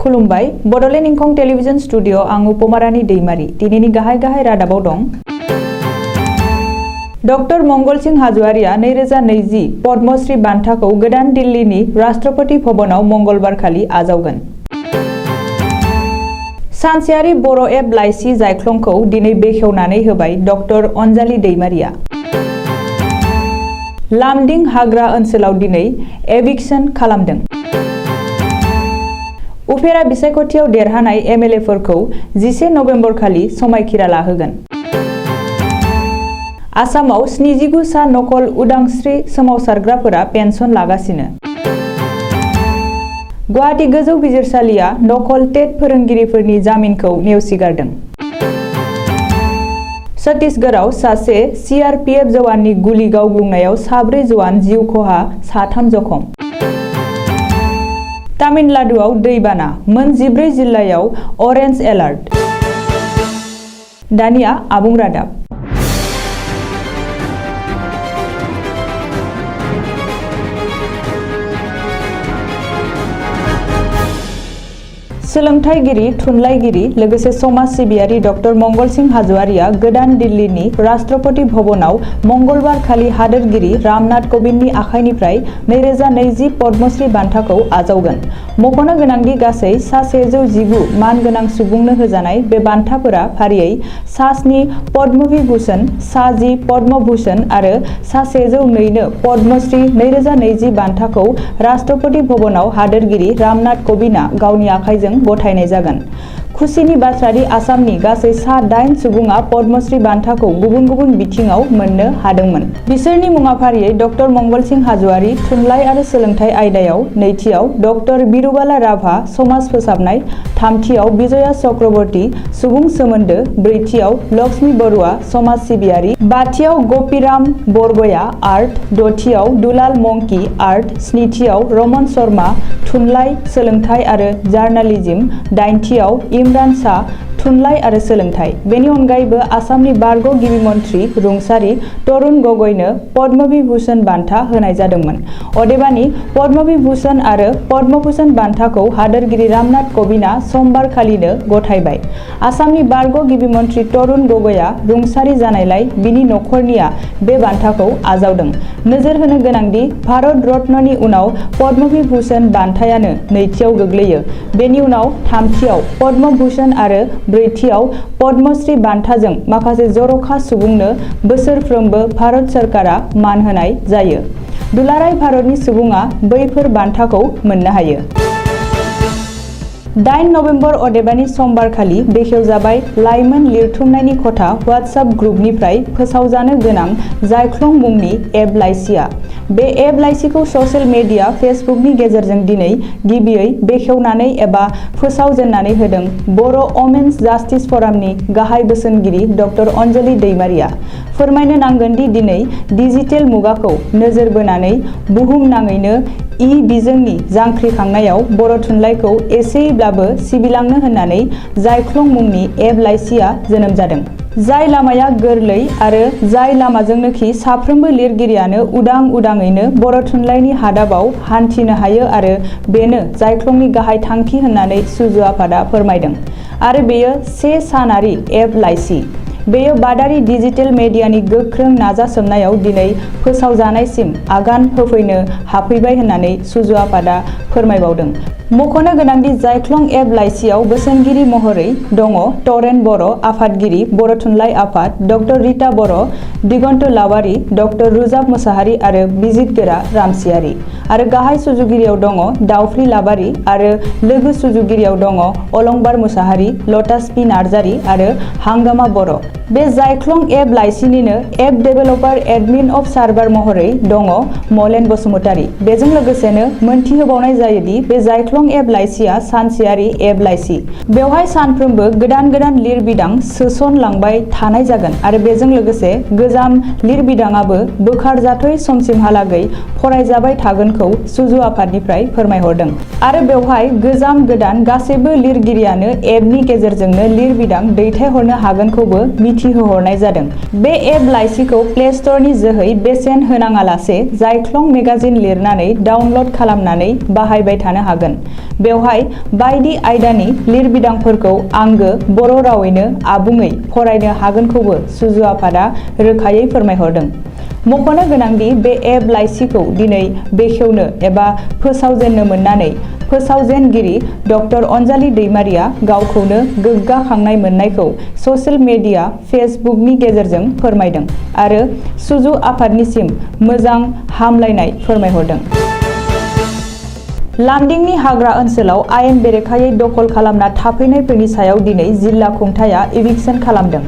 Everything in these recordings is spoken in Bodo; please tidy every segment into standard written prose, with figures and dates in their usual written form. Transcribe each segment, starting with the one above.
खुलुमबाय बडलेण्ड इंखं टेलिभिजन स्टुडियो आं उपमारानि दैमारी दिनैनि गाहाय रादाबाव दं। डॉक्टर मंगल सिंह हाज'वारिया 2020 पद्मश्री बान्थाखौ गोदान दिल्लीनि राष्ट्रपति भवनाव मंगलबार खालि आजावगोन। सानसेयारि बर' एप लाइसि जायख्लंखौ दिनै बेखेवनानै होबाय डॉक्टर अनजालि दैमारिया। लामदिं हाग्रा ओनसोलाव दिनै एभिक्सन खालामदों। उफेरा बिसायख'थियाव देरहानाय एमएलएफोरखौ 11 नभेम्बर खालि समायखिरा लाहोगोन। आसामाव 79 सा नकल उदांस्रि सोमावसारग्राफोरा पेन्सन लागासिनो। गुवाहाटी गोजौ बिजिरसालिया नकल टेट फोरोंगिरिफोरनि जामिनखौ नेवसिगारदों। छत्तीसगढ़आव सासे सीआरपीएफ जवाननि गुलि गावग्लुंनायाव 4 जवान जिउ खहा 3 जखम। तामिलनाडुआव दैबाना मोन 14 जिल्लायाव अरेन्ज एलार्ट। दानिया आबुं रादाब। सोलोंथाइगिरि थुनलाइगिरि लोगोसे समाज सिबियारि डॉक्टर मंगल सिंह हाज'वारिया गोदान दिल्लीनि राष्ट्रपति भवनाव मंगलबार खालि हादोरगिरि रामनाथ क'विंदनि आखाइनिफ्राय 2020 पद्मश्री बान्थाखौ आजावगोन। मख'नो गोनांदि गासै 119 मानगोनां सुबुंनो होजानाय बे बान्थाफोरा फारियै 7 पद्म विभूषण, 10 पद्म भूषण आरो 102 नो पद्मश्री 2020 बान्थाखौ राष्ट्रपति भवनाव हादोरगिरि रामनाथ क'विंदआ गावनि आखाइजों गथायनाय जागोन। खुसिनि बाथ्रादि आसामनि गासै 8 सुबुङा पद्मश्री बान्थाखौ गुबुन गुबुन बिथिङाव मोननो हादोंमोन। बिसोरनि मुङा फारियै डॉक्टर मंगल सिंह हाज'वारि थुनलाइ आरो सोलोंथाइ आयदायाव, नैथियाव डॉक्टर बिरुबाला राभा समाज फोसाबनाय, थामथियाव बिजया चक्रवर्ती सुबुं सोमोन्दो, ब्रैथियाव लक्ष्मी बरुवा समाज सिबियारि, बाथियाव गपिराम बरग'या आर्ट, दथियाव दुलाल मंकी आर्ट, स्निथियाव रमन शर्मा थुनलाइ, सोलोंथाइ आरो जार्नालिज्म, दाइनथियाव इमरान शाह थुनलाइ आरो सोलोंथाइ। बेनि अनगायैबो आसामनि बारग' गिबि मन्थ्रि रुंसारि तरुण गगৈनो पद्म विभूषण बान्था होनाय जादोंमोन। अदेबानि पद्म विभूषण आरो पद्म भूषण बान्थाखौ हादोरगिरि रामनाथ क'विंदआ समबार खालिनो गथायबाय। आसामनि बारग' गिबि मन्थ्रि तरुण गगৈआ रुंसारि जानायलाय बिनि नखरनिया बे बान्थाखौ आजावदों। नोजोर होनो गोनांदि भारत रत्ननि उनाव पद्म विभूषण बान्थायानो नैथियाव गोग्लैयो। बेनि उनाव थामथियाव पद्म भूषण आरो ब्रैथियाव पद्मश्री बान्थाजों माखासे जर'खा सुबुंनो बोसोरफ्रोमबो भारत सरकारा मान होनाय जायो। दुलाराय भारतनि सुबुङा बैफोर बान्थाखौ मोननो हायो। 8 नभेम्बर अदेबानि समबार खालि बेखेवजाबाय लाइमोन लिरथुमनायनि खथा WhatsApp ग्रुपनिफ्राय फोसावजानो गोनां जायख्लं मुंनि एप लाइसिया। बे एप लाइसिखौ ससियेल मिडिया फेसबुकनि गेजेरजों दिनै गिबियै बेखेवनानै एबा फोसावजेननानै होदों बर' वमेन्स जास्टिस फरामनि गाहाय बोसोनगिरि डॉक्टर अनजालि दैमारिया। फोरमायनो नांगोन दि दिनै डिजिटेल मुगाखौ नोजोर बोनानै बुहुमनाङैनो बिजोंनि जांख्रिखांनायाव बर' थुनलाइखौ एसेब्लाबो सिबिलांनो होननानै जायख्लं मुंनि एप लाइसिया जोनोम जादों। जाय लामाया गोरलै आरो जाय लामाजोंनोखि साफ्रोमबो लिरगिरियानो उदाङैनो बर' थुनलाइनि हादाबाव हान्थिनो हायो आरो बेनो जायख्लंनि गाहाय थांखि होननानै सुजु आफादा फोरमायदों। आरो बेयो 1 सानारि एप लाइसि। बेयो बादारि डिजिटेल मेडियानि गोख्रों नाजासोमनायाव दिनै फोसावजानायसिम आगान होफैनो हाफैबाय होननानै सुजु आफादा फोरमायबावदों। मख'नो गोनांदि जायख्लं एप लाइसियाव बोसोनगिरि महरै दङ तरेन बर' आफादगिरि बर' थुनलाइ आफाद, डॉक्टर रीता बर', दिगन्त लावारि, डॉक्टर रुजाब मोसाहारि आरो बिजितगोरा रामसियारि। आरो गाहाय सुजुगिरियाव दङ दाउफ्रि लाबारि आरो लोगो सुजुगिरियाव दङ अलंबार मोसाहारि, लटास पि नार्जारि आरो हांगामा बर'। बे जायख्लं एप लाइसिनिनो app developer admin of server महरै दङ मलेन बसुमतारी। बेजों लोगोसेनो मोनथिहोबावनाय जायोदि बे जायख्लं एप लाइसिया सानसेयारि एप लाइसि। बेवहाय सानफ्रोमबो गोदान लिरबिदां सोसनलांबाय थानाय जागोन आरो बेजों लोगोसे गोजाम लिरबिदाङाबो बोखारजाथै समसिमहालागै फरायजाबाय थागोनखौ सुजु आफादनिफ्राय फोरमायहरदों। आरो बेवहाय गोजाम गोदान गासैबो लिरगिरियानो एपनि गेजेरजोंनो लिरबिदां दैथायहरनो हागोनखौबो मिथिहोहरनाय जादों। बे एप लाइसिखौ प्ले स्ट'रनि जोहै बेसेन होनाङालासे जायख्लं मेगाजिन लिरनानै डाउनल'ड खालामनानै बाहायबाय थानो हागोन। बेवहाय बायदि आयदानि लिरबिदांफोरखौ आंगो बर' रावैनो आबुङै फरायनो हागोनखौबो सुजु आफादा रोखायै फोरमायहरदों। मख'नो गोनांदि बे एप लाइसिखौ दिनै बेखेवनो एबा फोसावजेननो मोननानै फोसावजेनगिरि डक्टर अनजालि दैमारिया गावखौनो गोग्गाखांनाय मोननायखौ ससियेल मिडिया फेसबुकनि गेजेरजों फोरमायदों आरो सुजु आफादनिसिम मोजां हामलायनाय फोरमायहरदों। लामदिंनि हाग्रा ओनसोलाव आयेन बेरेखायै दखल खालामना थाफैनायफोरनि सायाव दिनै जिल्ला खुंथाया इभिक्सन खालामदों।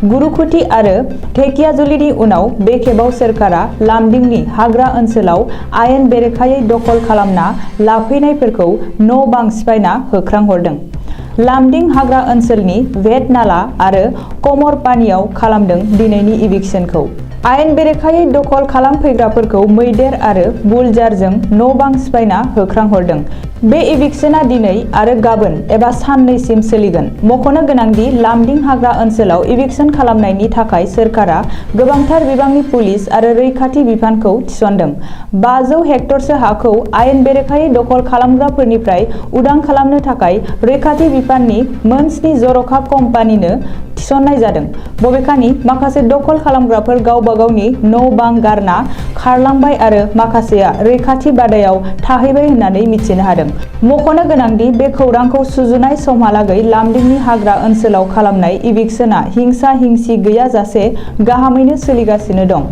गुरुखुथि आरो धेकियाजुलिनि उनाव बे खेबाव सोरखारा लामदिंनि हाग्रा ओनसोलाव आयेन बेरेखायै दखल खालामना लाफैनायफोरखौ न' बां सिफायना होख्रांहरदों। लामदिं हाग्रा ओनसोलनि भेट नाला आरो कमरपानियाव खालामदों दिनैनि इभिक्सनखौ। आयेन बेरेखायै दखल खालामफैग्राफोरखौ मैदेर आरो बुलजारजों न' बां सिफायना होख्रांहरदों। बे इभिक्सनआ दिनै आरो गाबोन एबा साननैसिम सोलिगोन। मख'नो गोनांदि लामदिं हाग्रा ओनसोलाव इभिक्सन खालामनायनि थाखाय सोरखारा गोबांथार बिबांनि पुलिस आरो रैखाथि बिफानखौ थिसनदों। 500 हेक्टरसो हाखौ आयेन बेरेखायै दखल खालामग्राफोरनिफ्राय उदां खालामनो थाखाय रैखाथि बिफाननि मोन 7 जर'खा कम्पानिनो थिसननाय जादों। बबेखानि माखासे दखल खालामग्राफोर गावबा गावनि न' बां गारना खारलांबाय आरो माखासेया रैखाथि बादायाव थाहैबाय होननानै मिथिनो हादों। मख'नो गोनांदि बे खौरांखौ सुजुनाय समहालागै लामदिंनि हाग्रा ओनसोलाव खालामनाय इभिक्सनआ हिंसा हिंसि गैयाजासे गाहामैनो सोलिगासिनो दं।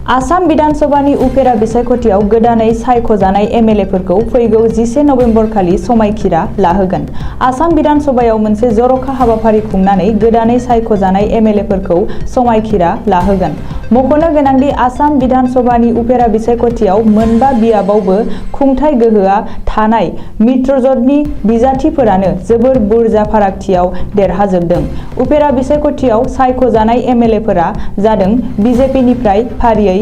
आसाम बिधानसभानि उफेरा बिसायख'थियाव गोदानै सायख'जानाय एमएलएफोरखौ फैगौ 11 नबेम्बर खालि समायखिरा लाहोगोन। आसाम बिधानसभायाव मोनसे जर'खा हाबाफारि खुंनानै गोदानै सायख'जानाय एमएलएफोरखौ समायखिरा लाहोगोन। मख'नो गोनांदि आसाम बिधानसभानि उफेरा बिसायख'थियाव मोनबा बियाबावबो खुंथाय गोहोआ थानाय मित्रजोटनि बिजाथिफोरानो जोबोर बुरजा फारागथियाव देरहाजोबदों। उफेरा बिसायख'थियाव सायख'जानाय एमएलएफोरा जादों बिजेपिनिफ्राय फारियै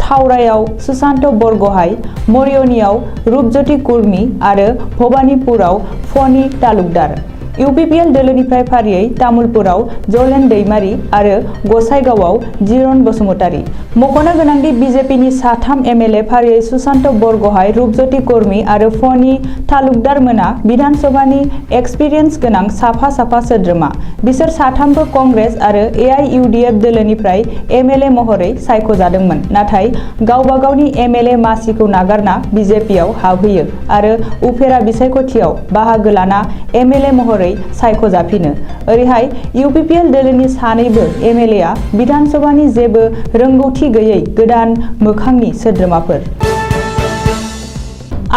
थावरायाव सुशान्त बरग'हाइ, मरियनीआव रुपज्योति कुर्मी आरो भबानिपुराव फनि तालुकदार। इउपिपिएल दोलोनिफ्राय फारियै तामुलपुराव जलेन दैमारी आरो गसाइगावआव जिरन बसुमतारी। मख'नो गोनांदि बिजेपिनि साथाम एमएलए फारियै सुशान्त बरग'हाइ, रुपज्योति कुर्मी आरो फनि तालुकदार मोना बिधानसभानि एक्सपिरियेन्स गोनां साफा साफा सोद्रोमा। बिसोर साथामबो कंग्रेस आरो एआइइउडिएफ दोलोनिफ्राय एमएलए महरै सायख'जादोंमोन, नाथाय गावबा गावनि एमएलए मासिखौ नागारना बिजेपिआव हाबहैयो आरो उफेरा बिसायख'थियाव बाहागो लाना एमएलए महरै सायख'जाफिनो। ओरैहाय इउपिपिएल दोलोनि सानैबो एमएलएआ बिधानसभानि जेबो रोंगौथि गैयै गोदान मोखांनि सोद्रोमाफोर।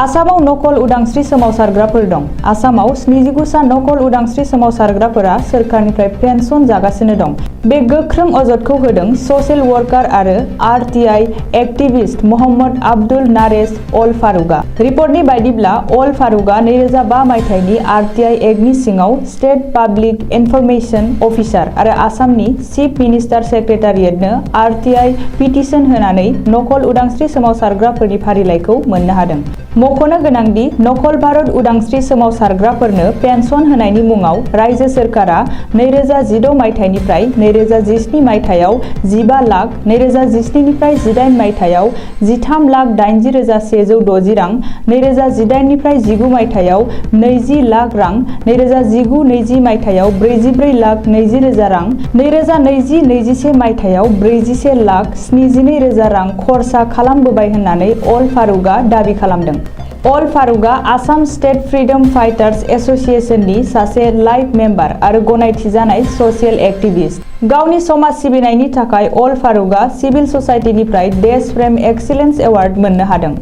आसामाव नकल उदांस्रि सोमावसारग्राफोर दं। आसामाव 79 सा नकल उदांस्रि सोमावसारग्राफोरा सोरखारनिफ्राय पेन्सन जागासिनो दं। बे गोख्रों अजदखौ होदों ससियेल वर्कार आरो आरटिआइ एक्टिभिस्ट मोहम्मद आब्दुल नारेस अल फारुकआ। रिपर्टनि बायदिब्ला अल फारुकआ 2005 मायथाइनि आरटिआइ एक्टनि सिङाव स्टेट पाब्लिक इनफरमेशन अफिसार आरो आसामनि चिफ मिनिस्टार सेक्रेटारियेटनो आरटिआइ पिटिशन होनानै नकल उदांस्रि सोमावसारग्राफोरनि फारिलाइखौ मोननो हादों। मख'नो गोनांदि नकल भारत उदांस्रि सोमावसारग्राफोरनो पेन्सन होनायनि मुङाव रायजो सोरखारा 2016 मायथाइनिफ्राय 2017 मायथाइयाव 15 लाख, 2017 निफ्राय 18 मायथाइयाव 13,80,160 रां, 2018 निफ्राय 19 मायथाइयाव 20 लाख रां, 2019-20 मायथाइयाव 44 लाख 20,000 रां, 2020-21 मायथाइयाव 41 लाख 72,000 रां खरसा खालामबोबाय होननानै अल फारुकआ दाबि खालामदों। अल फारुकआ आसाम स्टेट फ्रीडम फाइटार्स एसोसिएशननि सासे लाइफ मेम्बार आरो गनायथि जानाय ससियेल एक्टिभिस्ट। गावनि समाज सिबिनायनि थाखाय अल फारुकआ सिभिल ससाइटिनिफ्राय देश फ्रेम एक्सिलेन्स एवार्ड मोननो हादों।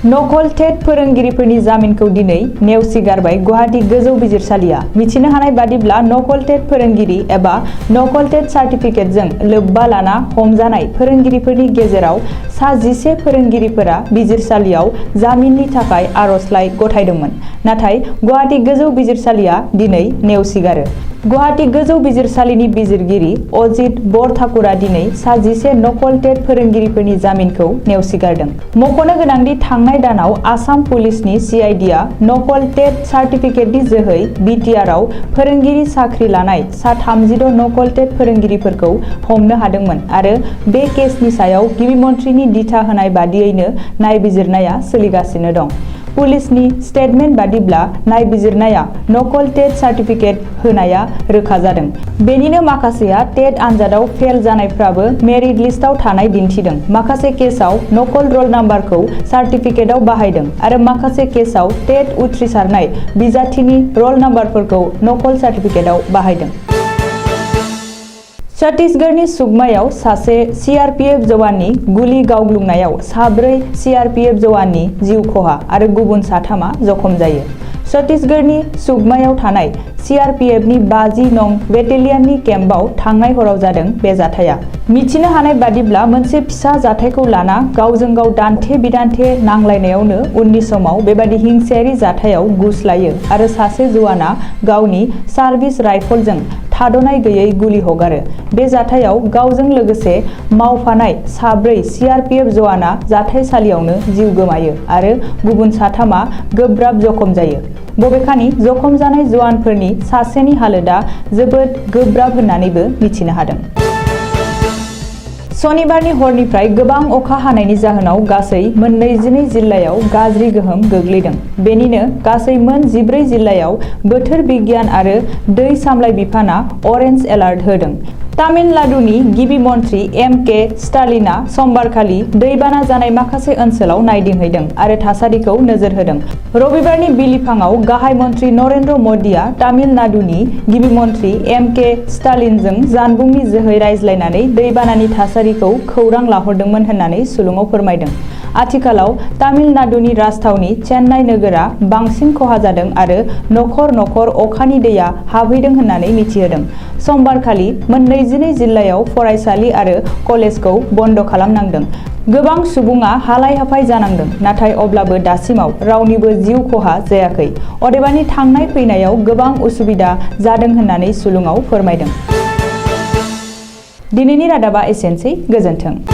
नकल टेट फोरोंगिरिफोरनि जामिनखौ दिनै नेवसिगारबाय गुवाहाटी गोजौ बिजिरसालिया। मिथिनो हानाय बादिब्ला नकल टेट फोरोंगिरि एबा नकल टेट सार्टिफिकेटजों लोब्बा लाना हमजानाय फोरोंगिरिफोरनि गेजेराव सा 11 फोरोंगिरिफोरा बिजिरसालियाव जामिननि थाखाय आर'जलाइ गथायदोंमोन, नाथाय गुवाहाटी गोजौ बिजिरसालिया दिनै नेवसिगारो। गुवाहाटी गोजौ बिजिरसालिनि बिजिरगिरि अजित बरठाकुरा दिनै सा 11 नकल टेट फोरोंगिरिफोरनि जामिनखौ नेवसिगारदों। मख'नो गोनांदि थांनाय दानाव आसाम पुलिसनि CID आ नकल टेट सार्टिफिकेटनि जोहै BTR-आव फोरोंगिरि साख्रि लानाय सा 36 नकल टेट फोरोंगिरिफोरखौ हमनो हादोंमोन आरो बे केसनि सायाव गिबि मन्थ्रिनि दिथा होनाय बादियैनो नायबिजिरनाया सोलिगासिनो दं। पुलिसनि स्टेटमेन्ट बादिब्ला नायबिजिरनाया नकल टेट सार्टिफिकेट होनाया रोखा जादों। बेनिनो माखासेया टेट आनजादाव फेल जानायफ्राबो मेरिट लिस्टआव थानाय दिन्थिदों। माखासे केसआव नकल रल नाम्बारखौ सार्टिफिकेटआव बाहायदों आरो माखासे केसआव टेट उथ्रिसारनाय बिजाथिनि रल नाम्बारफोरखौ नकल सार्टिफिकेटआव बाहायदों। छत्तीसगढ़नि सुकमायाव सासे CRPF जवाननि गुलि गावग्लुंनायाव सा 4 CRPF जवाननि जिउ खहा आरो गुबुन सा 3 जखम जायो। छत्तीसगढ़नि सुकमायाव थानाय CRPFनि 50 नं बेटेलियननि केम्पआव थांनाय हराव जादों बे जाथाया। मिथिनो हानाय बादिब्ला मोनसे फिसा जाथायखौ लाना गावजों गाव दान्थे-बिदान्थे नांलायनायावनो उननि समाव बेबादि हिंसायारि जाथायाव गुस्लायो आरो सासे जवाना गावनि सार्भिस राइफलजों थाद'नाय गैयै गुलि हगारो। बे जाथायाव गावजों लोगोसे मावफानाय सा 4 CRPF जवाना जाथायसालियावनो जिउ गोमायो आरो गुबुन सा 3 गोब्राब जखम जायो। बबेखानि जखम जानाय जवानफोरनि सासेनि हालोदा जोबोद गोब्राब होननानैबो मिथिनो हादों। सनिबारनि हरनिफ्राय गोबां अखा हानायनि जाहोनाव गासै मोन 22 जिल्लायाव गाज्रि गोहोम गोग्लैदों। बेनिनो गासै मोन 14 जिल्लायाव बोथोर बिगियान आरो दै सामलाय बिफाना अरेन्ज एलार्ट होदों। तामिलनाडुनि गिबि मन्थ्रि M.K. स्टालिनआ समबारखालि दैबाना जानाय माखासे ओनसोलाव नायदिंहैदों आरो थासारिखौ नोजोर होदों। रबिबारनि बिलिफाङाव गाहाय मन्थ्रि नरेन्द्र मदिआ तामिलनाडुनि गिबि मन्थ्रि M.K. स्टालिनजों जानबुंनि जोहै रायज्लायनानै दैबानानि थासारिखौ खौरां लाहरदोंमोन होननानै सुलुङाव फोरमायदों। आथिखालाव तामिलनाडुनि राजथावनि चेन्नाइ नोगोरा बांसिन खहा जादों आरो नखर नखर अखानि दैया हाबहैदों होननानै मिथिहोदों। समबारखालि मोन 22 जिल्लायाव फरायसालि आरो कलेजखौ बन्द खालामनांदों। गोबां सुबुङा हालाय-हाफाय जानांदों, नाथाय अब्लाबो दासिमाव रावनिबो जिउ खहा जायाखै। अदेबानि थांनाय फैनायाव गोबां उसुबिदा जादों होननानै सुलुङाव फोरमायदों। दिनैनि रादाबा एसेनोसै। गोजोन्थों।